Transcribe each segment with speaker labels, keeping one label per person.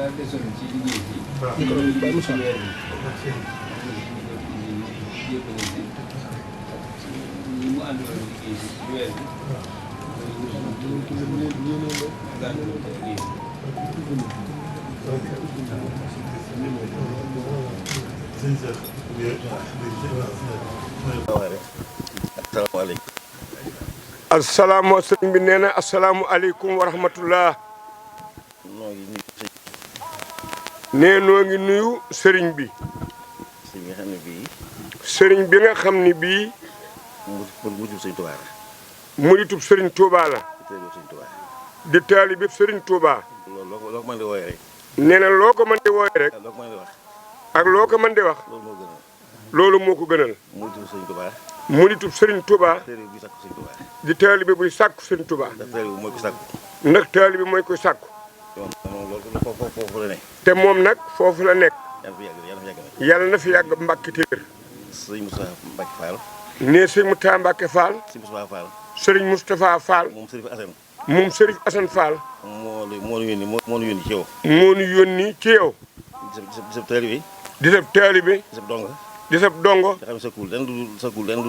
Speaker 1: daal desoon ci liggéey bi.
Speaker 2: waaw
Speaker 1: ci weer bi yëpp ñi mu àndaloon liggéey bi ci weer bi.
Speaker 2: assalaamu sëriñ bi nee na asalaamualeykum wa rahmatullah. nee noo ngi nuyu sëriñ bi. sëriñ bi nga xam ne bii. muritub sëriñ Touba la. di taalibe sëriñ Touba.
Speaker 3: loo ko mën di wooyee rek.
Speaker 2: nee na loo ko mën di wooyee rek.
Speaker 3: loo ko mën di wax.
Speaker 2: ak loo ko mën di wax. loolu moo ko gënal.
Speaker 3: muritub sëriñ Touba.
Speaker 2: muritub sëriñ Touba.
Speaker 3: taalibe buy sàkku sëriñ Touba.
Speaker 2: di taalibe buy sàkku sëriñ Touba.
Speaker 3: ndax taalibe mooy ko sàkku.
Speaker 2: ndax taalibe mooy ko sàkku.
Speaker 3: foofu la ne.
Speaker 2: te moom nag foofu la nekk.
Speaker 3: yàlla na fi yàgg
Speaker 2: yàlla na fi yàgg mbàkki téer.
Speaker 3: sëriñ Moustapha Mbacke Fall.
Speaker 2: nee sëriñ Moustapha Mbacke Fall.
Speaker 3: sëriñ Moustapha Fall.
Speaker 2: sëriñ Moustapha Fall.
Speaker 3: moom sëriñ Assane.
Speaker 2: moom sëriñ Assane Fall.
Speaker 3: moo nu yónni ci yow.
Speaker 2: moo nu yónni ci yow.
Speaker 3: di sa taalibe.
Speaker 2: di sa taalibe.
Speaker 3: di sa donga.
Speaker 2: di sa dongo.
Speaker 3: nga xam ne sakkuwul lenn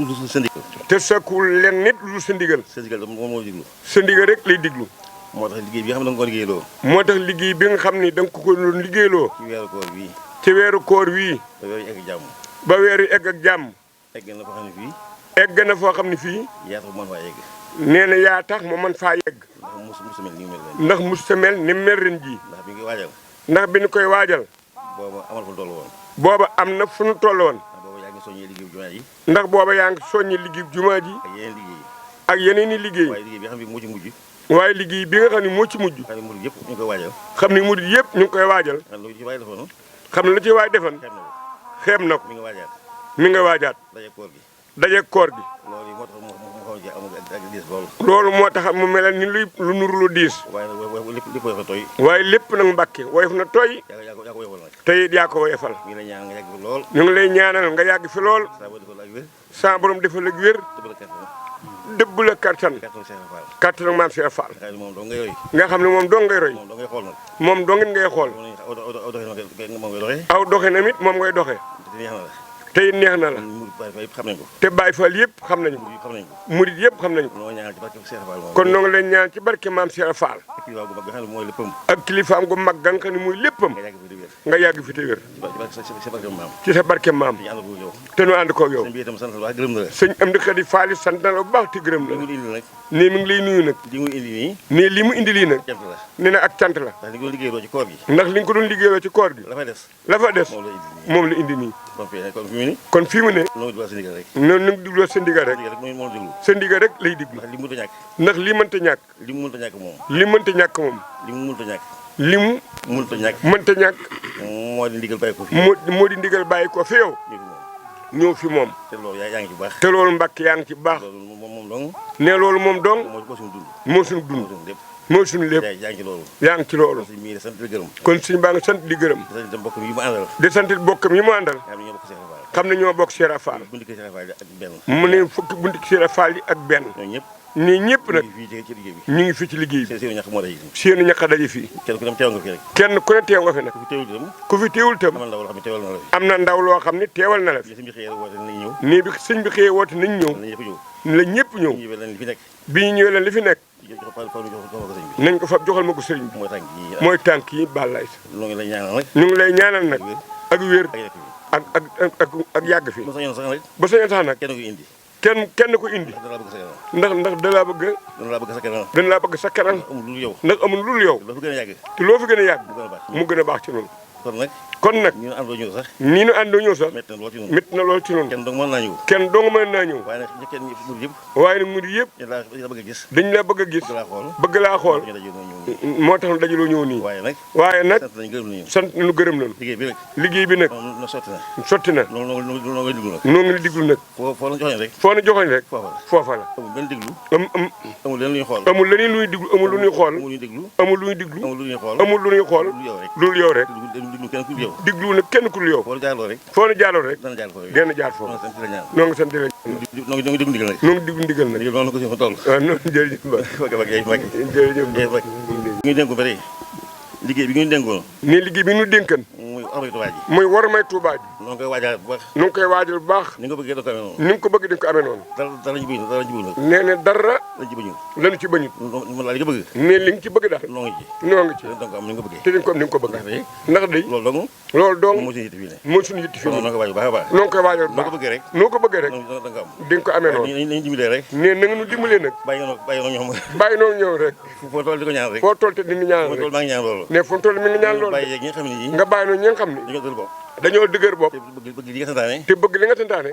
Speaker 3: lu sa ndigal.
Speaker 2: te sakkuwul len nit lu sa ndigal.
Speaker 3: sa ndigal moom moo diglu.
Speaker 2: sa ndigal rek lay diglu.
Speaker 3: moo tax liggéey bi nga xam ne da nga ko liggéeyloo.
Speaker 2: moo tax liggéey bi nga xam ni da nga ko doon liggéeyloo.
Speaker 3: ci weeru koor bii.
Speaker 2: ci weeru koor wii.
Speaker 3: ba weeru egg jàmm.
Speaker 2: ba weeru egg ak jàmm.
Speaker 3: egg na foo xam ne fii.
Speaker 2: egg na foo xam ne fii.
Speaker 3: yaa tax mu mën faa yegg.
Speaker 2: nee na yaa tax mu mën faa yegg.
Speaker 3: ndax musta mel ni mu mel ren.
Speaker 2: ndax musta mel ni mel ren jii.
Speaker 3: ndax bi nga waajal.
Speaker 2: ndax bi ñu koy waajal.
Speaker 3: booba amal fa toll woon.
Speaker 2: booba am na fu ñu toll woon.
Speaker 3: ndax booba yaa ngi soññee liggéey jumaa ji.
Speaker 2: ndax booba yaa ngi soññi liggéey jumaa ji.
Speaker 3: ak yeneen liggéey.
Speaker 2: ak yeneen i liggéey.
Speaker 3: waaye liggéey bi nga xam ne moo ci mujj.
Speaker 2: waaye liggéey bi nga xam ne moo ci mujj.
Speaker 3: xam ne murid yëpp ñu ngi koy waajal.
Speaker 2: xam ne murid yëpp ñu ngi koy waajal.
Speaker 3: xam ne lu ci waay defoon.
Speaker 2: xam ne lu ci waay defan. xeeb na ko.
Speaker 3: mi ngi waajaat.
Speaker 2: mi nga waajaat.
Speaker 3: daje koor gi.
Speaker 2: daje koor gi.
Speaker 3: loolu moo tax mu xaw a am ak diis lool.
Speaker 2: loolu moo tax mu mel ni lu nuru lu diis.
Speaker 3: waaye nag lépp woyof na tooy.
Speaker 2: waaye lépp nag mbàkke woyof na tooy.
Speaker 3: yaa ko woyofal nag.
Speaker 2: te it yaa ko woyofal.
Speaker 3: mi ngi lay ñaan nga yàgg fi lool.
Speaker 2: ñu ngi lay ñaanal nga yàgg fi lool.
Speaker 3: saa boo defal ak wér.
Speaker 2: sa borom defal ak wér. dëbb la kattan. kattan ak maam Cheikh Fall.
Speaker 3: nga xam ne moom dong ngay roy.
Speaker 2: nga xam ne moom dong ngay roy.
Speaker 3: moom dong ngay xool nag.
Speaker 2: moom dongit ngay xool. aw doxe na mit moom ngay doxe. te it neex na la. te Baay Faal yëpp xam nañu ko. murit yëpp xam nañu ko. kon noo ngi leen ñaan ci barke maam Cheikh Fall. ak kilifaam gu mag ga nga xam ne muy léppam. nga yàgg fi te wér. ci sa barke maam. te nu ànd ko yow. sëñ Amdi Xadi Fall sant na la bu baax te gërëm la. nii mi ngi lay nuyu nag. nii li mu indi lii nag. nee na ak cant la. ndax li nga ko doon liggéeyoo ci koor gi. la fa des moom la indi nii. kon fii mu ne. noonu nu ngi digloo sa ndigal rek. sa ndigal rek lay diglu. ndax lii mënta ñàkk. li mu mënta ñàkk moom. li mu mënta ñàkk.
Speaker 3: moo di ndigal bàyyi ko fi.
Speaker 2: moo di ndigal bàyyi ko fi yow. ñëw fi moom.
Speaker 3: te loolu yaa ngi ci baax.
Speaker 2: te loolu Mbàkke yaa ngi ci baax. ne loolu moom dong. moo suñu dund. mooy suñu lépp. yaa ngi ci loolu. kon sëñ baa nga sant di gërëm. di sant bokkam yi mu àndal. xam ne ñoo bokk Cheikh Fall. mu ne fukki bunti Cheikh Fall yi ak benn. nii ñëpp nag ñu ngi fii ci liggéey bi. seenu ñax daje fii. kenn ku ne teew nga fi nag. ku fi teewul tam. am na ndaw loo xam ne teewal na la fi. nii bi sëñ bi xëyee woote nañ ñëw. la ñëpp ñëw. bi ñu ñëwee leen li fi nekk. nañ ko fab joxal ma ko sëriñ bi. mooy tànk yi bàllaay sa. ñu ngi lay ñaanal nag. ak wér ak yàgg fi. ba sañoon sax nag. kenn ko indi. ndax dalaa bëgg. dana laa bëgg sa kanam. ndax amul lul yow. te loo fi gën a yàgg. mu gën a baax ci noonu. kon nag
Speaker 3: ñu àndoo ñëw sax
Speaker 2: nii nu àndoo ñëw sax
Speaker 3: métti na lool ci noonu
Speaker 2: métti na lool ci noonu
Speaker 3: kenn dong mën naa ñëw
Speaker 2: kenn dong mën naa ñëw
Speaker 3: waaye nag ñu kenn mu yëpp
Speaker 2: waaye nag murid yëpp
Speaker 3: dañ la bëgg a gis
Speaker 2: dañ la bëgg a gis
Speaker 3: bëgg laa xool
Speaker 2: bëgg laa xool
Speaker 3: ñu daje ñëw
Speaker 2: moo tax dajaloo ñëw nii waaye nag
Speaker 3: sant nañ gërëm nañu
Speaker 2: sant nañu gërëm nañu
Speaker 3: liggéey bi rek
Speaker 2: liggéey bi nag
Speaker 3: na
Speaker 2: sotti na
Speaker 3: noo ngay diglu nag
Speaker 2: noo ngi diglu nag
Speaker 3: foo la joxoñ rek
Speaker 2: foo na joxoñ rek foofa la
Speaker 3: amul benn diglu
Speaker 2: amul
Speaker 3: leen lu ñuy xool
Speaker 2: amul leneen luy diglu amul lu ñuy xool
Speaker 3: amul lu ñuy diglu
Speaker 2: amul lu ñuy diglu
Speaker 3: amul lu ñuy xool
Speaker 2: amul lu ñuy xool loolu yow rek
Speaker 3: diglu kenn ku yow
Speaker 2: diglu nag kenn ku yow
Speaker 3: foo jaarloo rek
Speaker 2: foo na jaaroo rek
Speaker 3: dana jaar foofu
Speaker 2: dana jaar foofu noo ngi sant la
Speaker 3: noo ngi diglu ndigal nag
Speaker 2: noo ngi diglu ndigal nag
Speaker 3: noonu ko si fa toll
Speaker 2: waaw noonu jërëjëf Mbacke jërëjëf Mbacke
Speaker 3: ñu dénk ko ba tey liggéey bi ñu dénkoon
Speaker 2: nii liggéey bi ñu dénkan
Speaker 3: muy ormay Tuubaa ji
Speaker 2: muy warmay Tuubaa ji
Speaker 3: noo ngi koy waajal bu baax
Speaker 2: nu ngi koy waajal bu baax
Speaker 3: ni nga bëggee da ko amee noonu
Speaker 2: ni nga ko bëgg di ko amee noonu
Speaker 3: dara ñu bëgg dara ñu bëgg nag
Speaker 2: nee na dara
Speaker 3: lañ ci bañu
Speaker 2: lañu ci bañut
Speaker 3: mo la li nga bëgg
Speaker 2: ne li nga ci bëgg daal
Speaker 3: noo ngi ci
Speaker 2: noo ngi ci
Speaker 3: donc am ni nga bëggee
Speaker 2: te dañ ko am ni nga ko bëgg ndax day
Speaker 3: loolu dong
Speaker 2: moo
Speaker 3: suñu yitte fii ne
Speaker 2: mooy suñu yitte fii
Speaker 3: noo ngi ko waaj baax a baax
Speaker 2: noo ngi koy waajal bu
Speaker 3: noo
Speaker 2: baax
Speaker 3: ko bëggee rek
Speaker 2: noo ko bëggee rek
Speaker 3: da nga am
Speaker 2: di nga ko amee noonu
Speaker 3: nañu dimbalee rek
Speaker 2: ne na nga nu dimbalee nag
Speaker 3: bàyyi noo ñoom
Speaker 2: bàyyi noonu ñëw rek
Speaker 3: foo toll di ko ñaan rek
Speaker 2: foo toll te di ñaan
Speaker 3: foo
Speaker 2: rek
Speaker 3: toll maa ngi ñaan loolu
Speaker 2: ne fu mu toll mi ngi ñaan loolu
Speaker 3: bàyyi yeeg ñi nga xam ne
Speaker 2: nga bàyyi noonu ñi nga xam ne
Speaker 3: dañoo dël bopp
Speaker 2: dañoo dëgër bopp
Speaker 3: bëgg li nga santaane
Speaker 2: te bëgg li nga santaane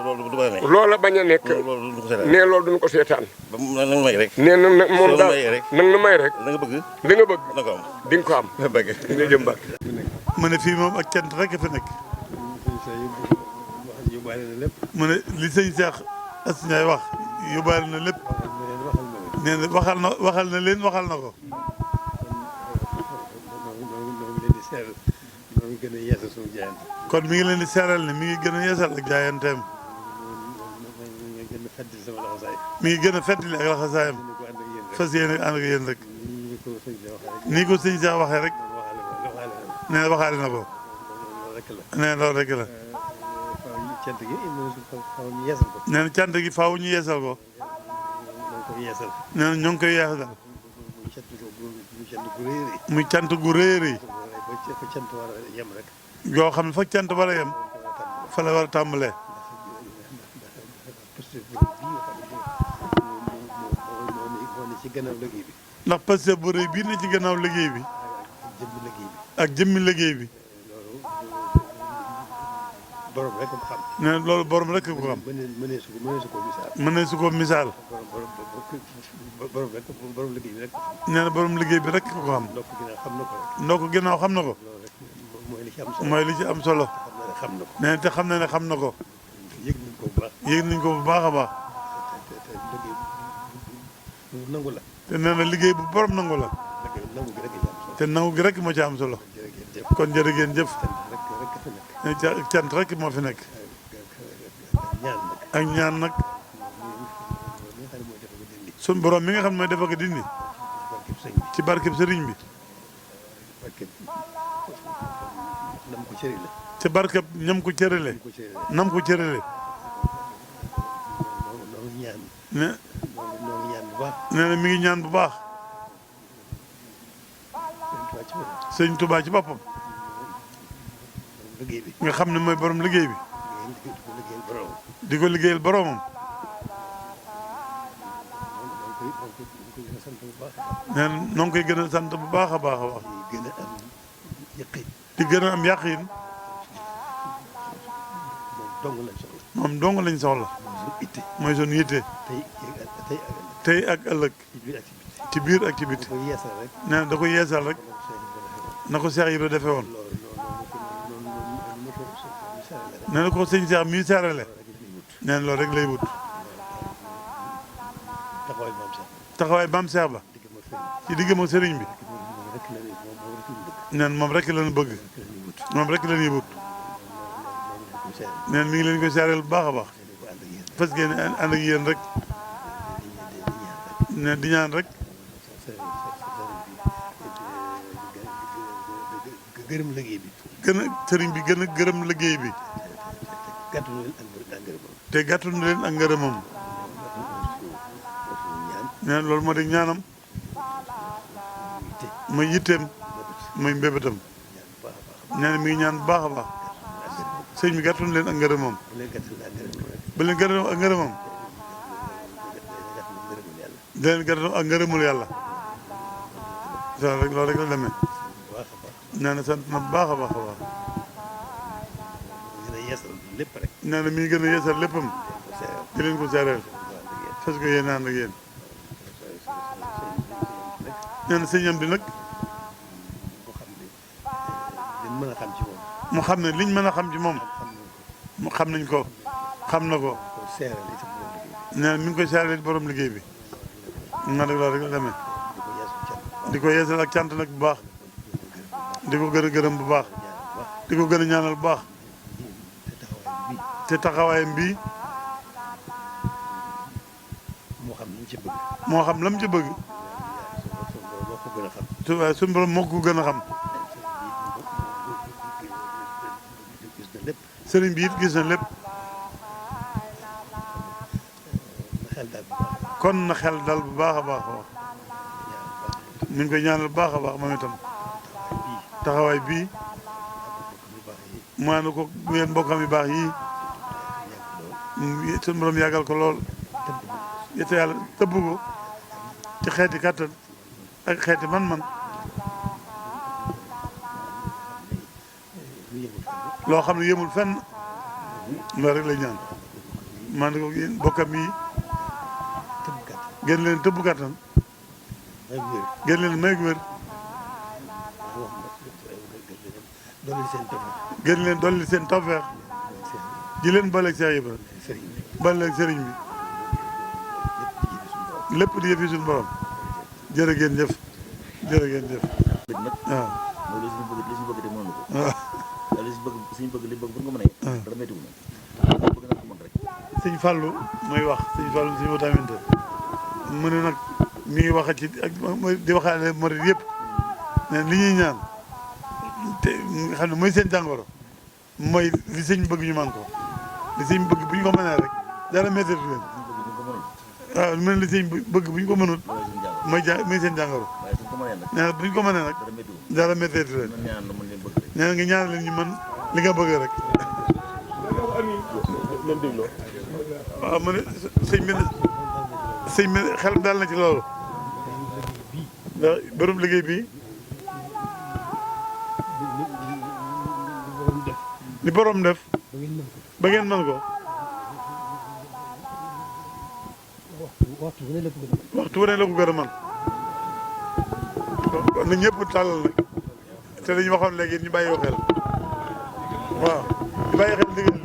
Speaker 3: loolu du ba ne
Speaker 2: loola bañ a nekk
Speaker 3: loolu du ko seetaan
Speaker 2: ne loolu duñu ko seetaan
Speaker 3: ba nag may rek
Speaker 2: ne nag moom daal nag na may rek
Speaker 3: la nga bëgg
Speaker 2: li nga bëgg
Speaker 3: da ko am
Speaker 2: di nga ko am
Speaker 3: bëgg
Speaker 2: nga jëm Mbacke
Speaker 4: mu ne fii moom ak cant rek fi nekk mu ne li sëñ Cheikh Astou Ndiaye wax yóbbaale na lépp nee na waxal na leen waxal na ko kon mi ngi leen di seeral ne mi ngi gën a yeesal ak jaayanteem mi ngi gën a feddali ak laxasaayam fas yéene ànd ak yéen rek nii ko sëñ Cheikh waxee rek nee na waxaale na ko nee na loolu rek la nee na cant gi faaw ñu yeesal ko nee na ñoo ngi koy yeesal muy cant gu rëy a rëy yoo xam ne fa cant war a yem fa la war a tàmbalee ndax parce que bu rëy bii na ci gannaaw liggéey bi ak jëmmi liggéey bi nee na loolu borom rek ko xam mënee su ko misaal nee na borom liggéey bi rek ko xam ndoo ko ginnaaw xam na ko mooy li ci am solo nee na te xam na ne xam na ko yëg nañ ko bu baax a baax te nee na liggéey bu borom nangu la te nangu gi rek moo ci am solo kon jërë ngeen jëf cant rek moo fi nekk ak ñaan nag sun borom mi nga xam ne mooy dafa ko dindi ci barkeb sëriñ bi ci barkeb ñam ko cërale nam ko cërale nee na mi ngi ñaan bu baax sëñ Touba ci boppam nga xam ne mooy borom liggéey bi di ko liggéeyal boromam nee na noo ngi koy gën a sant bu baax a baax a baax di gën a am yàqiin moom dong lañ soxla mooy sunu yitte tey ak ëllëg ci biir ak ci biti nee na da ko yeesal rek na ko Cheikh Ibra defee woon nee na ko sëñ Cheikh mii seerale nee na loolu rek lay wut taxawaay maam Cheikh ba ci diggam ak sëriñ bi nee na moom rek la ñu bëgg moom rek la ñuy wut nee na mi ngi leen koy seereel bu baax a baax parce que ànd ak yéen rek nee di ñaan rek
Speaker 5: gërëm liggéey bi
Speaker 4: gën a sëriñ bi gën a gërëm liggéey bi te gàttu na leen ak ngërëmam nee na loolu moo di ñaanam mooy yitteem mooy mbébétam nee na mi ngi ñaan bu baax a baax sëriñ bi gàttu na leen ak ngërëmam ba leen gërëm ak ngërëmam da leen gàttu ak ngërëmul yàlla loolu rek la demee nee na sant na bu baax a baax a baax
Speaker 3: lépp rek.
Speaker 4: nee na mi ngi gën a yeesal léppam. di leen ko seereel. fas ko yéene ànd ak yéen. nee na sëñ am di nag.
Speaker 3: mën a xam ci moom.
Speaker 4: mu xam ne liñ mën a xam ci moom. mu xam nañ ko. xam na ko. nee na mi ngi koy seereel borom liggéey bi. nga dëgg loolu rek la demee. di ko yeesal ak cant nag bu baax. di ko gën a gërëm bu baax. di ko gën a ñaanal bu baax. te taxawaayam bii. moo xam lam ci bëgg. te waaye suñu borom moo ko gën a xam. sëriñ bi it gis na lépp. kon na xel dal bu baax a baax a baax. ñu ngi koy ñaanal bu baax a baax moom itam. taxawaay bii. mu ànd ko yéen mbokkam yu baax yii. suñu borom yàggal ko lool. te yàlla tëbb ko ci xeeti kàttan ak xeeti man-man. loo xam ne yemul fenn. loolu rek lay ñaan. man ko yéen bokkam yi gën leen tëbb kàttan. gën leen may wér. gën leen dolli seen tawfeex. ji leen booleeg Seex Ibra. booleeg sëriñ bi. lépp di yëf yi suñu borom. jërë ngeen jëf. jërë ngeen jëf. waaw.
Speaker 3: mooy li suñu bëgg li suñu bëgg de mënuñu ko.
Speaker 4: waaw.
Speaker 3: waaye li suñu bëgg suñu bëgg li bëgg bu ñu ko mënee. dara méttiwul na. bëgg na ko mën rek.
Speaker 4: sëñ Fallou mooy wax sëñ Fallou suñu tamit mu ne nag mi ngi wax ci ak di waxaale murid yëpp ne li ñuy ñaan te nga xam ne mooy seen jàngoro mooy li sëñ bëgg ñu man ko li sëñ bëgg bu ñu ko mënee rek dara métti leen. waaw mu ne li sëñ bëgg bu ñu ko mënut mooy seen jàngoro. nee na bu ñu ko mënee nag dara métti leen. nee na nga ñaan leen ñu mën li nga bëgg rek. waaw mu ne sëñ bi xel daal na ci loolu ndax borom liggéey bi li borom def ba ngeen mën ko waxtu wu ne la ko gën a mën kon na ñëpp tàllal nag te dañu waxoon léegi ñu bàyyi xel waaw ñu bàyyi xel ndigal